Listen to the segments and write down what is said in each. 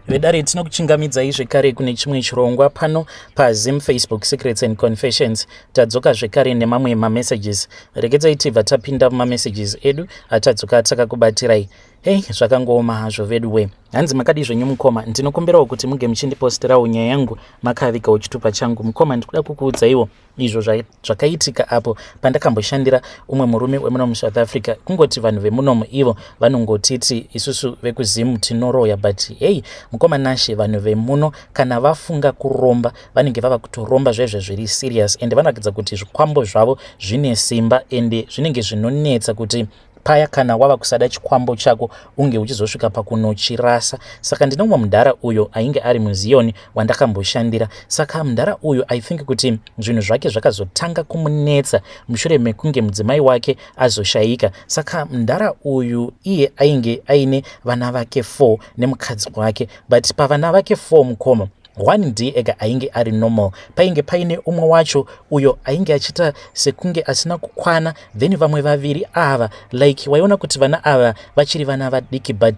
Vedare, tinokuchingamidzai zvekare kune chimwe chirongwa pano paZim Facebook Secrets and Confessions. Tadzoka zvekare nemamwe mamessages. Regedzai tibva tapinda mumamessages edu atadzoka takakubatirai. Hei, zvakangooma hazvo vedu we. Hanzi, "Makadi zvenyu mukoma? Ndinokumbirawo kuti muge muchindiposterawo nyaya yangu makavigawo chitupa changu. Mukoma, ndikuda kukuudzaiwo izvo zvakaitika apo pandakamboshandira umwe murume wemuno muSouth Africa. Kungoti vanhu vemunomu ivo vanongotiti isusu vekuZimu tinoroya, but hei, mukoma Nashe, vanhu vemuno kana vafunga kuromba vanenge vava kutoromba zvezvo zviri serious, ende vanoratidza kuti zvikwambo zvavo zvine simba, ende zvinenge zvinonetsa kuti paya kana wava kusada chikwambo chako unge uchizosvika pakunochirasa. Saka ndine umwe mudhara uyo ainge ari muZiyoni wandakamboshandira. Saka mudhara uyu, I think kuti zvinhu zvake zvakazotanga kumunetsa mushure mekunge mudzimai wake azoshayika. Saka mudhara uyu iye ainge aine vana vake 4 nemukadzi wake, but pavana vake 4, mukoma, one ndiye ega ainge ari normal. Painge paine umwe wacho uyo ainge achiita sekunge asina kukwana. Then vamwe vaviri ava, like waiona kuti vana ava vachiri vana vadiki, but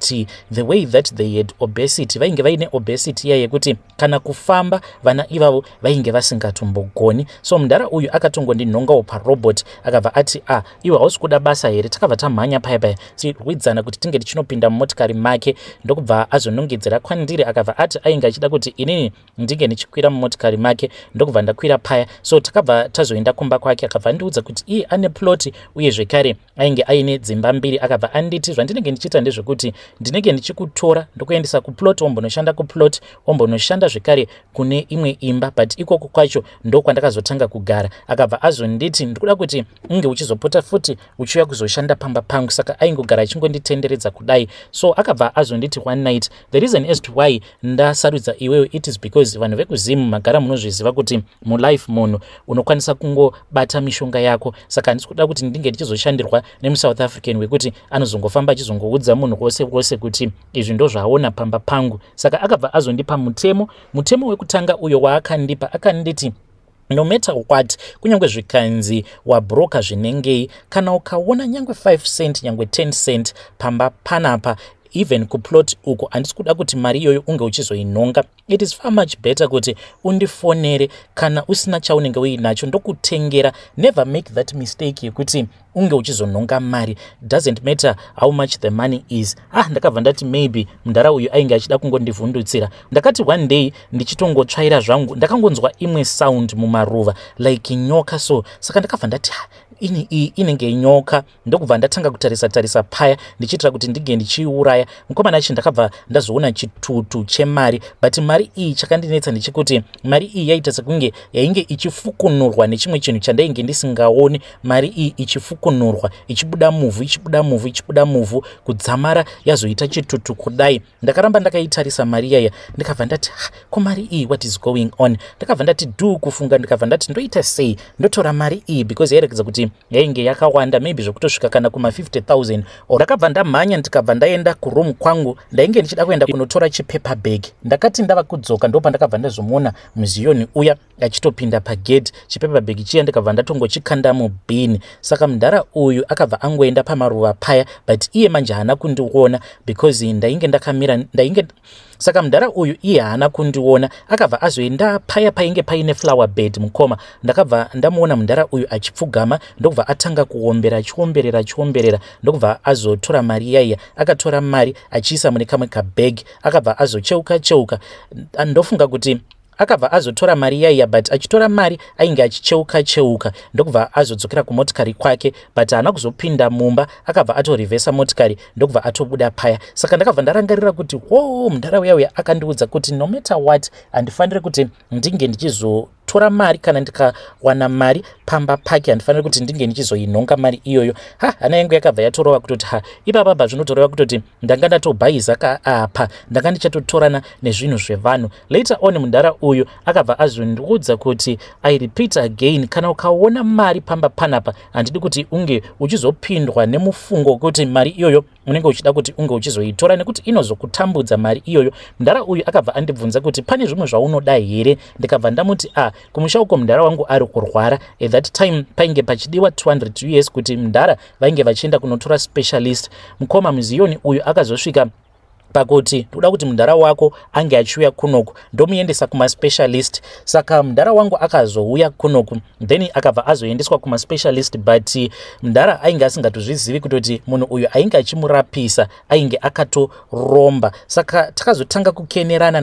the way that they had obesity, vainge vaine obesity iya yekuti kana kufamba vana ivavo vainge vasingatombogoni. So mudhara uyu akatongondinhongawo parobot, akabva ati, "A ah, iwe hausi kuda basa here?" Takabva tamhanya paya paya tirwidzana kuti tinge tichinopinda mumotikari make, ndokubva azonongedzera kwandiri, akabva ati ainge achida kuti inini ndinge ndichikwira mumotikari make, ndokubva ndakwira paya. So takabva tazoenda kumba kwake. Akabva andiudza kuti iye ane ploti, uye zvekare ainge aine dzimba mbiri. Akabva anditi, "Zvandinenge ndichiita ndezvekuti ndinenge ndichikutora ndokuendesa kuplot, wombonoshanda kuplot, wombonoshanda zvekare kune imwe imba." But ikoko kwacho ndokwandakazotanga kugara. Akabva azonditi, "Ndikuda kuti unge uchizopota futi uchiuya kuzoshanda pamba pangu." Saka aingogara achingonditenderedza kudai. So akabva azonditi one night, "The reason as to why ndasarudza iwewe, it is because vanhu vekuZimu magara munozviziva kuti mulife munhu unokwanisa kungobata mishonga yako. Saka handisi kuda kuti ndinge ndichizoshandirwa nemuSouth African wekuti anozongofamba achizongoudza munhu wose wose kuti izvi ndo zvaaona pamba pangu." Saka akabva azondipa mutemo. Mutemo wekutanga uyo waakandipa, akanditi, "No matter what, kunyange zvikanzi wabroka zvinengei, kana ukaona nyange 5 cent, nyange 10 cent pamba panapa, even kuplot uko, handisi kuda kuti mari iyoyo unge uchizoinhonga. It is far much better kuti undifonere kana usina chaunenge uinacho, ndokutengera. Never make that mistake yekuti unge uchizonhonga mari, doesn't matter how much the money is." Ah, ndakabva ndati maybe mudhara uyu ainge achida kungondivhundutsira. Ndakati one day ndichitongotsvaira zvangu, ndakangonzwa imwe sound mumaruva like nyoka. So saka ndakabva ndati, "Ini iyi inenge nyoka." Ndokubva ndatanga kutarisa tarisa paya ndichiitira kuti ndinge ndichiuraya mukomana achi. Ndakabva ndazoona chitutu chemari, but mari iyi, chakandinetsa ndechekuti mari iyi yaita sekunge yainge ichifukunurwa nechimwe chinhu chandainge ndisingaoni. Mari iyi ichifukunurwa, ichibuda muvhu, ichibuda muvhu, ichibuda muvhu, kudzamara yazoita chitutu kudai. Ndakaramba ndakaitarisa mari iyaya, ndikabva ndati, "Ko mari iyi, what is going on?" Ndakabva ndati dhu kufunga, ndikabva ndati, "Ndoita sei? Ndotora mari iyi?" Because yairatidza kuti yainge yakawanda, maybe zvekutosvika kana kuma50 000. Ndakabva ndamhanya, ndikabva ndaenda kuroom kwangu. Ndainge ndichida kuenda kunotora chipaper bag. Ndakati ndava kudzoka, ndo pandakabva ndazomuona muziyoni uya achitopinda pagate. Chipaper bag chiya ndikabva ndatongochikanda mubhini. Saka mudhara uyu akabva angoenda pamaruva paya, but iye manje haana kundiona because ndainge ndakamira ndainge. Saka mudhara uyu iye haana kundiona, akabva azoenda paya painge paine flower bed. Mukoma, ndakabva ndamuona mudhara uyu achipfugama, ndokubva atanga kuombera, achiomberera, achiomberera, ndokubva azotora mari yaiya. Akatora mari achiisa mune kamwe kabhegi, akabva azocheuka cheuka. Ndofunga kuti akabva azotora mari yaiya, but achitora mari ainge achicheuka cheuka, ndokubva azodzokera kumotikari kwake, but haana kuzopinda mumba. Akabva atorivhesa motikari, ndokubva atobuda paya. Saka ndakabva ndarangarira kuti wo mudhara uya uya akandiudza kuti no matter what handifaniri kuti ndinge ndichizotora mari. Kana ndikawana mari pamba pake, handifaniri kuti ndinge ndichizoinhonga mari iyoyo. Ha, hana yangu yakabva yatorova kutoti, ha, ipapapa zvinotoreva kutoti ndanga ndatobhaiza ka apa, ndanga ndichatotorana nezvinhu zvevanhu. Later on mudhara uyu akabva azondiudza kuti, "I repeat again, kana ukaona mari pamba panapa, handidi kuti unge uchizopindwa nemufungo wekuti mari iyoyo unenge uchida kuti unge uchizoitora, nekuti inozokutambudza mari iyoyo." Mudhara uyu akabva andibvunza kuti, "Pane zvimwe zvaunoda here?" Ndikabva ndamuti, "A ah, kumusha uko mudhara wangu ari kurwara." At that time painge pachidiwa 200 US kuti mudhara vainge vachienda kunotora specialist. Mukoma, muziyoni uyu akazosvika. Pakuti ndoda kuti mudhara wako ange achiuya kunoku, ndomuendesa kumaspecialist. Saka mudhara wangu akazouya kunoku, then akabva azoendeswa kumaspecialist, but mudhara ainge asingatozvizivi kutoti munhu uyu ainge achimurapisa ainge akatoromba. Saka takazotanga kukenerana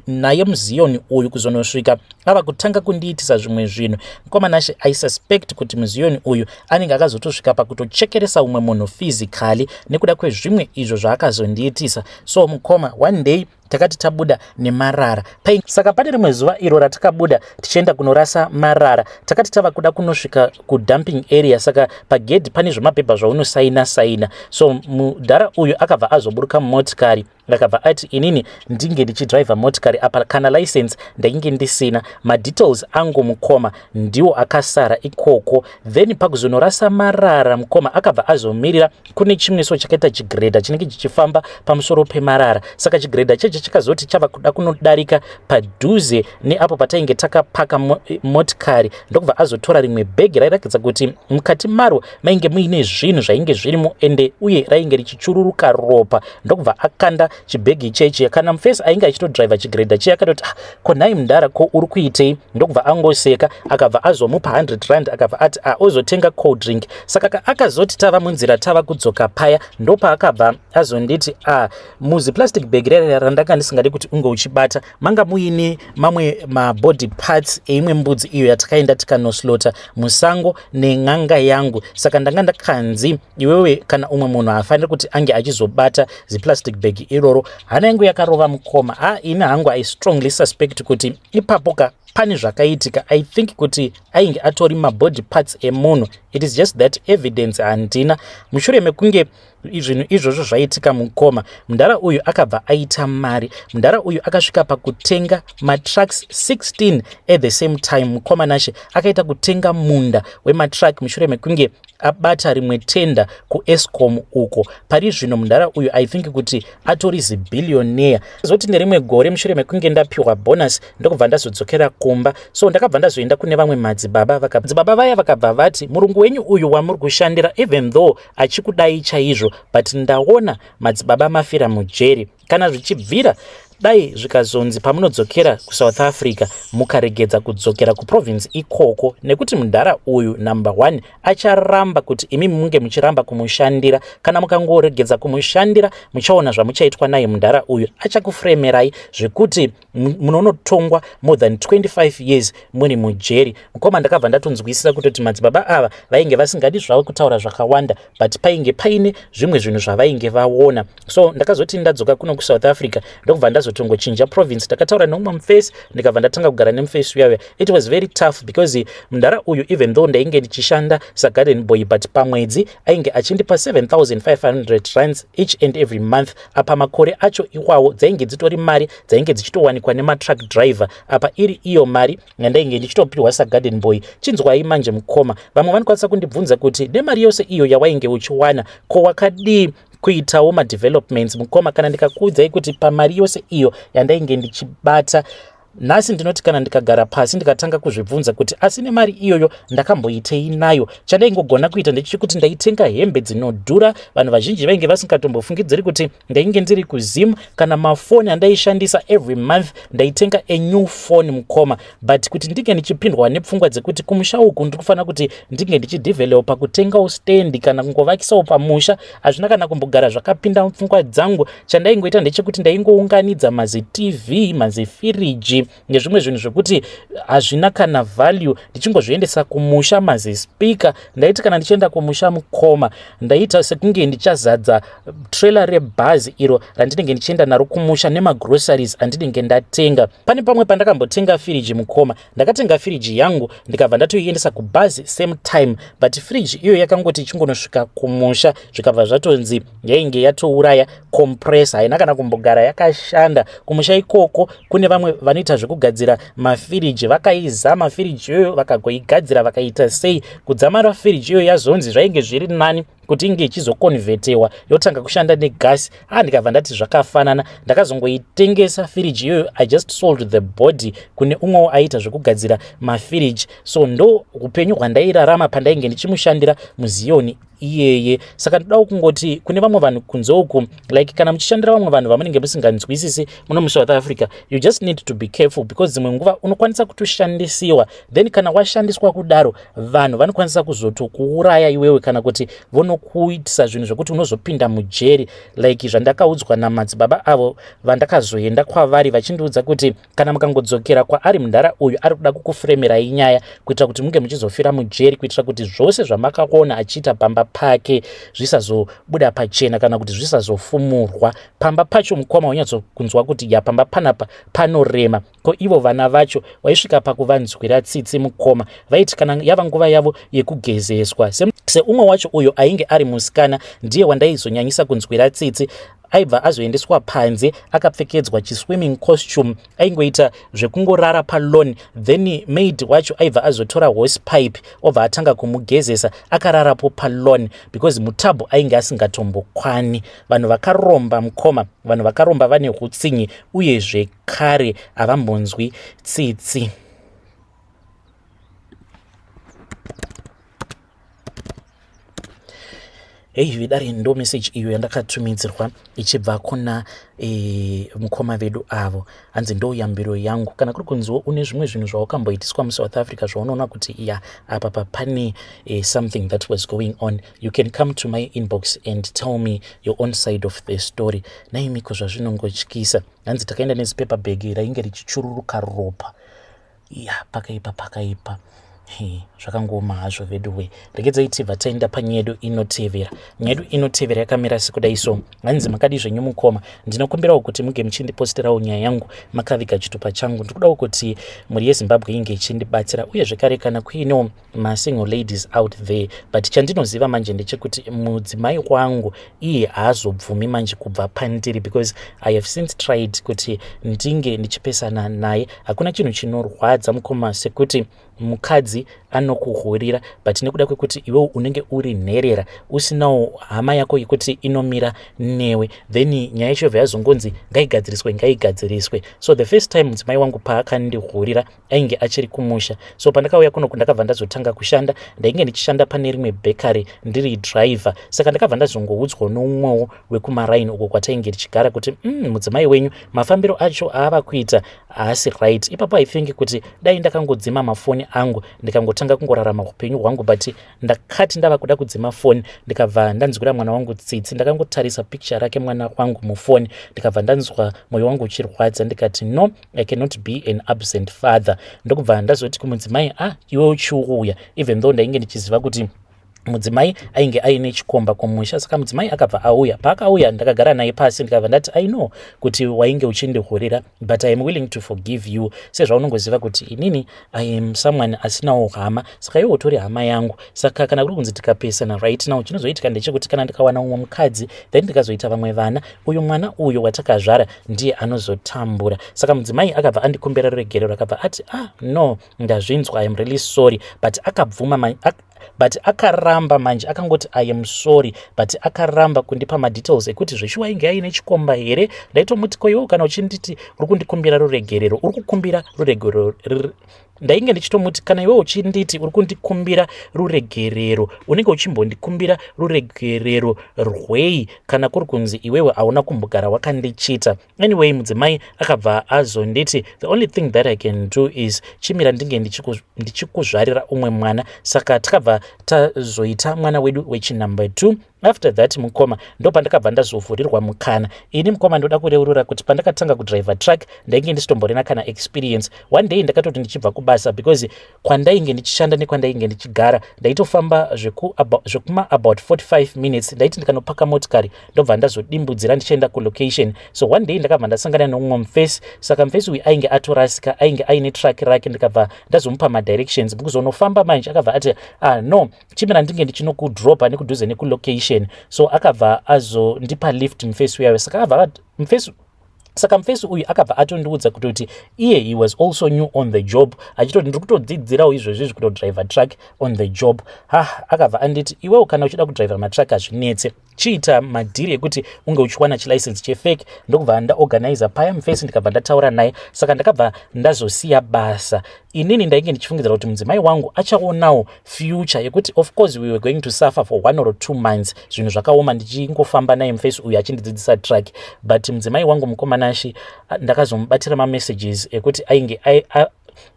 naye muziyoni uyu, kuzonosvika ava kutanga kundiitisa zvimwe zvinhu. Mukomanashe, I suspect kuti muziyoni uyu anenge akazotosvika pakutochekeresa umwe munhu physically nekuda kwezvimwe izvo zvaakazondiitisa. So mukoma, one day takati tabuda nemarara. Saka pane rimwe zuva iro ratakabuda tichienda kunorasa marara, takati tava kuda kunosvika kudumping area. Saka pagedhi pane zvemapepa zvaunosaina saina. So mudhara uyu akabva azoburuka mumotikari, akabva ati inini ndinge ndichidhiraivha motikari. Apa kana license ndainge ndisina, madetails angu, mukoma, ndiwo akasara ikoko. Then pakuzonorasa marara, mukoma, akabva azomirira kune chimwe so chakaita chigredha chinenge chichifamba pamusoro pemarara. Saka chigredha cheche chakazoti chava kuda kunodarika padhuze neapo patainge takapaka motikari, ndokubva azotora rimwe bhegi rairatidza kuti mukati maro mainge muine zvinhu zvainge zvirimo, ende uye rainge richichururuka ropa, ndokubva akanda chibhegi cheche. Kana mufesi ainge achitodhiraivha chigredha chiye akatoti, "Ah, ko nhai mudhara, ko uri kuitei?" Ndokubva angoseka, akabva azomupa 100 rand, akabva ati, "A, ozotenga cold drink." Saka akazoti tava munzira tava kudzoka paya, ndopaakabva azonditi, "A, ah, muziplastic bag rere randanga ndisingadi kuti unge uchibata manga muine mamwe mabody parts eimwe mbudzi iyo yatakaenda tikanoslota musango nen'anga yangu. Saka ndanga ndakanzi iwewe kana umwe munhu haafaniri kuti ange achizobata ziplastic bag iroro." Hana yangu yakarova, mukoma. A, ini hangu I strongly suspect kuti ipapo ka pane zvakaitika. I think kuti ainge atori mabody parts emunhu. It is just that evidence handina. Mushure mekunge zvinhu izvozvo zvaitika, mukoma, mudhara uyu akabva aita mari. Mudhara uyu akasvika pakutenga matrucks 16 at the same time. Mukoma Nashe, akaita kutenga munda wematruck mushure mekunge abata rimwe tenda kuEskom uko. Pari zvino mudhara uyu, I think kuti atori zibillionaire. Zoti nerimwe gore, mushure mekunge ndapiwa bonus, ndokubva ndazodzokera kumba. So ndakabva ndazoenda kune vamwe madzibaba. Madzibaba vaya vakabva vati, "Murungu wenyu uyu wamuri kushandira, even though achikudai chaizvo, but ndaona madzibaba mafira mujeri. Kana zvichibvira, dai zvikazonzi pamunodzokera kuSouth Africa mukaregedza kudzokera kuprovince ikoko, nekuti mudhara uyu, number one, acharamba kuti imi munge muchiramba kumushandira. Kana mukangoregedza kumushandira, muchaona zvamuchaitwa naye. Mudhara uyu achakufuremerai zvekuti munonotongwa more than 25 years muri mujeri." Mukoma, ndakabva ndatonzwisisa kutoti madzibaba ava vainge vasingadi zvavo kutaura zvakawanda, but painge paine zvimwe zvinhu zvavainge vaona. So ndakazoti ndadzoka kuno kuSouth Africa, ndokubva ndazotongochinja province. Ndakataura neumwe mufesi, ndikabva ndatanga kugara nemufesi uyauya. It was very tough because mudhara uyu, even though ndainge ndichishanda sagarden boy, but pamwedzi ainge achindipa 7500 rands each and every month. Apa makore acho iwawo dzainge dzitori mari dzainge dzichitowanikwa nematruck driver. Apa iri iyo mari yandainge ndichitopiwa sagarden boy. Chinzwai manje, mukoma, vamwe vanokwanisa kundibvunza kuti nemari yose iyo yawainge uchiwana, ko wakadii kuitawo madevelopments? Mukoma, kana ndikakuudzai kuti pamari yose iyo yandainge ndichibata, nhasi ndinoti kana ndikagara pasi ndikatanga kuzvibvunza kuti asi nemari iyoyo ndakamboitei nayo, chandaingogona kuita ndechekuti ndaitenga hembe dzinodhura. Vanhu vazhinji vainge vasingatombofungidziri kuti ndainge ndiri kuZim. Kana mafoni andaishandisa, every month ndaitenga a new phone, mukoma. But kuti ndinge ndichipindwa nepfungwa dzekuti kumusha uku ndiri kufanira kuti ndinge ndichidhevhelopa, kutengawo stendi kana kungovakisawo pamusha, hazvina kana kumbogara zvakapinda mupfungwa dzangu. Chandaingoita ndechekuti ndaingounganidza mazitv, mazifiriji nezvimwe zvinhu zvekuti hazvina kana value, ndichingozviendesa kumusha, mazispika. Ndaiti kana ndichienda kumusha, mukoma, ndaita sekunge ndichazadza trailer rebhazi iro randinenge ndichienda naro kumusha nemagroceries andinenge ndatenga. Pane pamwe pandakambotenga firiji, mukoma. Ndakatenga firiji yangu, ndikabva ndatoiendesa kubhazi same time, but firiji iyo yakangoti ichingonosvika kumusha, zvikabva zvatonzi yainge yatouraya compressor, haina kana kumbogara yakashanda. Kumusha ikoko kune vamwe vanoita zvekugadzira mafiriji. Vakaizama firiji iyoyo, vakagoigadzira, vakaita sei kudzamara firiji iyoyo yazonzi zvainge zviri nani. Kuti inge ichizokonvhetewa yotanga kushanda negasi. A, ndikabva ndati zvakafanana. Ndakazongoitengesa firiji iyoyo. I just sold the body kune umwewo aiita zvekugadzira mafiriji. So ndo upenyu hwandairarama pandainge ndichimushandira muZiyoni iyeye. Saka ndodawo kungoti kune vamwe vanhu kunze uku, like kana muchishandira vamwe vanhu vamunenge musinganzwisisi muno muSouth Africa, you just need to be careful, because dzimwe nguva unokwanisa kutoshandisiwa. Then kana washandiswa kudaro, vanhu vanokwanisa kuzotokuuraya iwewe, kana kuti vonokuitisa zvinhu zvekuti unozopinda mujeri, like zvandakaudzwa namadzibaba avo vandakazoenda kwavari, vachindiudza kuti kana mukangodzokera kwaari mundara uyu, ari kuda kukufuremerai nyaya kuitira kuti munge muchizofira mujeri, kuitira kuti zvose zvamakaona achiita pamba pake zvisazobuda pachena kana kuti zvisazofumurwa. Pamba pacho, mukoma, unyatsokunzwa kuti ya, pamba panapa panorema. Ko ivo vana vacho waisvika pakuvanzwira tsitsi, mukoma. Vaiti kana yava nguva yavo yekugezeswa, seumwe wacho uyo ainge ari musikana, ndiye wandaizonyanyisa kunzwira tsitsi, aibva azoendeswa panze akapfekedzwa chiswimming costume, aingoita zvekungorara palawn. Then maid wacho aibva azotora hose pipe, obva atanga kumugezesa akararapo palawn, because mutub ainge asingatombokwani. Vanhu vakaromba, mukoma, vanhu vakaromba vane utsinyi, uye zvekare havambonzwi tsitsi. Hei vidare, ndo meseji iyo yandakatumidzirwa ichibva kuna mukoma vedu avo. Hanzi ndo yambiro yangu. Kana kuri kunziwo une zvimwe zvinhu zvaukamboitiswa muSouth Africa zvaunoona kuti ya, apa pane something that was going on, you can come to my inbox and tell me your own side of the story. Naimiko zvazvinongotyisa. Hanzi takaenda nezipaper bag rainge richichururuka ropa. Ya, pakaipa, pakaipa. Zvakangoma hazvo veduwe. Regedzai tibva taenda panyaya yedu inotevera. Nyaya yedu inotevera yakamira sekudai. So hanzi, "Makadi zvenyu mukoma? Ndinokumbirawo kuti muge muchindiposterawo nyaya yangu makaviga chitupa changu. Ndikudawo kuti mhuri yeZimbabwe inge ichindibatsira, uye zvekare kana kuinewo masingle ladies out there. But chandinoziva manje ndechekuti mudzimai wangu iye haazobvumi manje kubva pandiri, because I have since tried kuti ndinge ndichipesana naye. Hakuna chinhu chinorwadza, mukoma, sekuti mukadzi anokuhurira, but nekuda kwekuti iwewo unenge uri nherera, usinawo hama yako yekuti inomira newe, then nyaya yacho yobva yazongonzi ngaigadziriswe, ngaigadziriswe." So the first time mudzimai wangu paakandihurira, ainge achiri kumusha. So pandakauya kunoku, ndakabva ndazotanga kushanda. Ndainge ndichishanda pane rimwe bakery ndiri driver. Saka ndakabva ndazongoudzwa noumwewo wekumaraini uko kwatainge tichigara kuti mudzimai wenyu mafambiro acho aava kuita haasi right." Ipapo I think kuti dai ndakangodzima mafoni angu, ndikangotanga kungorarama upenyu hwangu. But ndakati ndava kuda kudzima foni, ndikabva ndanzwira mwana wangu tsitsi. Ndakangotarisa picture rake mwana wangu mufoni, ndikabva ndanzwa mwoyo wangu uchirwadza. Ndikati, "No, I cannot be an absent father." Ndokubva ndazoti kumudzimai, "Ah, iwe uchiuya," even though ndainge ndichiziva kuti mudzimai ainge aine chikomba kumusha. Saka mudzimai akabva auya. Paakauya, ndakagara naye pasi, ndikabva ndati, "I know kuti wainge uchindihurira, but I am willing to forgive you. Sezvaunongoziva kuti inini I am someone asinawo hama, saka iwe utori hama yangu. Saka kana kuri kunzi tikapesana right now, chinozoitika ndechekuti kana ndikawana umwe mukadzi, then ndikazoita vamwe vana, uyu mwana uyu watakazvara ndiye anozotambura." Saka mudzimai akabva andikumbira ruregerero, akabva ati, "Ah, no, ndazvinzwa, I am really sorry." But akabvuma, but akaramba manje. Akangoti, "I am sorry," but akaramba kundipa madetails ekuti zveshuwa ainge aine chikomba here. Ndaitomuti, "Ko iwo kana uchinditi uri kundikumbira ruregerero, uri kukumbira ruregerero?" Ndainge ndichitomuti, "Kana iwe uchinditi uri kundikumbira ruregerero, unenge uchimbondikumbira ruregerero rwei kana kuri kunzi iwewe hauna kumbogara wakandichita?" Anyway, mudzimai akabva azonditi, "The only thing that I can do is chimira ndinge ndichikuzvarira umwe mwana." Saka takabva tazoita mwana wedu wechinumber 2. After that, mukoma, ndo pandakabva ndazovhurirwa mukana. Ini, mukoma, ndoda kureurura kuti pandakatanga kudriver truck, ndainge ndisitomborina kana experience. One day ndakatoti ndichibva kubasa, because kwandainge ndichishanda nekwandainge ndichigara ndaitofamba zvekuma about 45 minutes. Ndaiti ndikanopaka motikari, ndobva ndazodimbudzira ndichienda kulocation. So one day ndakabva ndasangana neumwe mufesi. Saka mufesi uyu ainge atorasika, ainge aine truck rake. Ndikabva ndazomupa madirections. Mukuzonofamba manje, akabva ati, "Ah, no, chimira ndinge ndichinokudropa nekudhuze nekulocation." So akabva azondipa lift mufesi uyayo. Saka akabva mufesi. Saka mufesi uyu akabva atondiudza kutoti iye he was also new on the job, achitoti, "Ndiri kutodzidzirawo izvozvizvi kutodrive truck on the job." Ha, akabva anditi, "Iwewo kana uchida kudrive matruck, hazvinetse, chiita madhiri ekuti unge uchiwana chilicense chefake." Ndokubva ndaorganiza paya mufesi, ndikabva ndataura naye. Saka ndakabva ndazosiya basa. Inini ndainge ndichifungidzira kuti mudzimai wangu achaonawo future yekuti of course we were going to suffer for 1 or 2 months, zvinhu zvakaoma, ndichingofamba naye mufesi uyu achindidzidzisa truck. But mudzimai wangu, mukomanashi, ndakazomubatira mamessages ekuti ainge,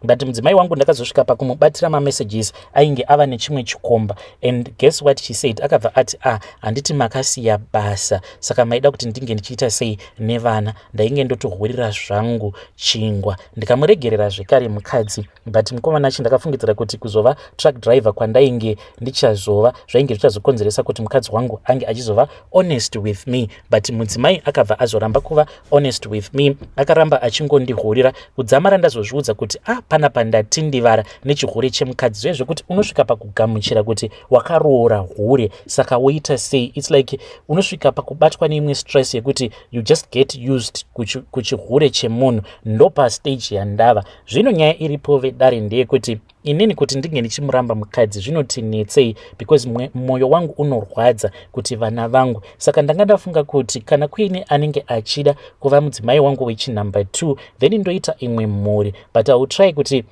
but mudzimai wangu ndakazosvika pakumubatira mamessages, ainge ava nechimwe chikomba. And guess what she said? Akabva ati, "Ah, handiti makasiya basa? Saka maida kuti ndinge ndichiita sei nevana? Ndainge ndotohurira zvangu chingwa." Ndikamuregerera zvekare mukadzi. But mukomana achi, ndakafungidzira kuti kuzova truck driver kwandainge ndichazova zvainge zvichazokonzeresa kuti mukadzi wangu ange achizova honest with me, but mudzimai akabva azoramba kuva honest with me, akaramba achingondihurira kudzamara ndazozviudza kuti, "Ah, panapa ndatindivara nechihure chemukadzi." Zve zvekuti unosvika pakugamuchira kuti wakaroora hure, saka woita sei? It's like unosvika pakubatwa neimwe stress yekuti you just get used kuchihure chemunhu. Ndopastage yandava zvino. Nyaya iripo, vedare, ndeyekuti inini kuti ndinge ndichimuramba mukadzi zvinotinetsei, because mwoyo wangu unorwadza kuti vana vangu. Saka ndanga ndafunga kuti kana kuine anenge achida kuva mudzimai wangu wechinumber 2, then ndoita imwe mhuri. But I will try kuti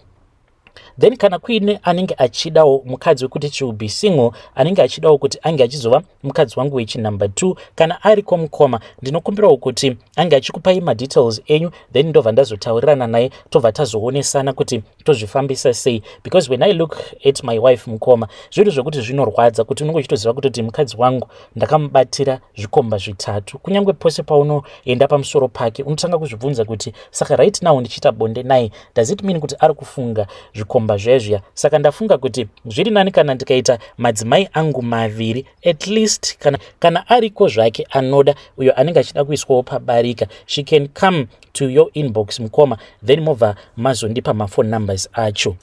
then kana kuine anenge achidawo mukadzi wekuti she will be single, anenge achidawo kuti ange achizova mukadzi wangu wechinumber 2, kana ariko mukoma, ndinokumbirawo kuti ange achikupai madetails enyu, then ndobva ndazotaurirana naye, tobva tazoonesana kuti tozvifambisa sei. Because when I look at my wife, mukoma, zvinhu zvokuti zvinorwadza kuti unenge uchitoziva kutoti mukadzi wangu ndakamubatira zvikomba zvitatu. Kunyange pose paunoenda pamusoro pake, unotanga kuzvibvunza kuti, "Saka right now ndichiita bonde naye, does it mean kuti ari kufunga zvikomba zvezviya?" Saka ndafunga kuti zviri nani kana ndikaita madzimai angu maviri. At least kana ariko zvake anoda, uyo anenge achida kuiswawo pabarika, she can come to your inbox, mukoma, then mobva mazondipa maphone numbers acho.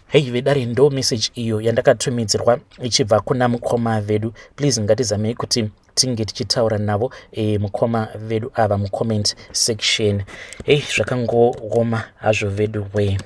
Hei vedare, ndo message iyo yandakatumidzirwa ichibva kuna mukoma vedu. Please, ngatizamei kuti tinge tichitaura navo, mukoma vedu ava, mucomment section. Hei, zvakangooma hazvo vedu we.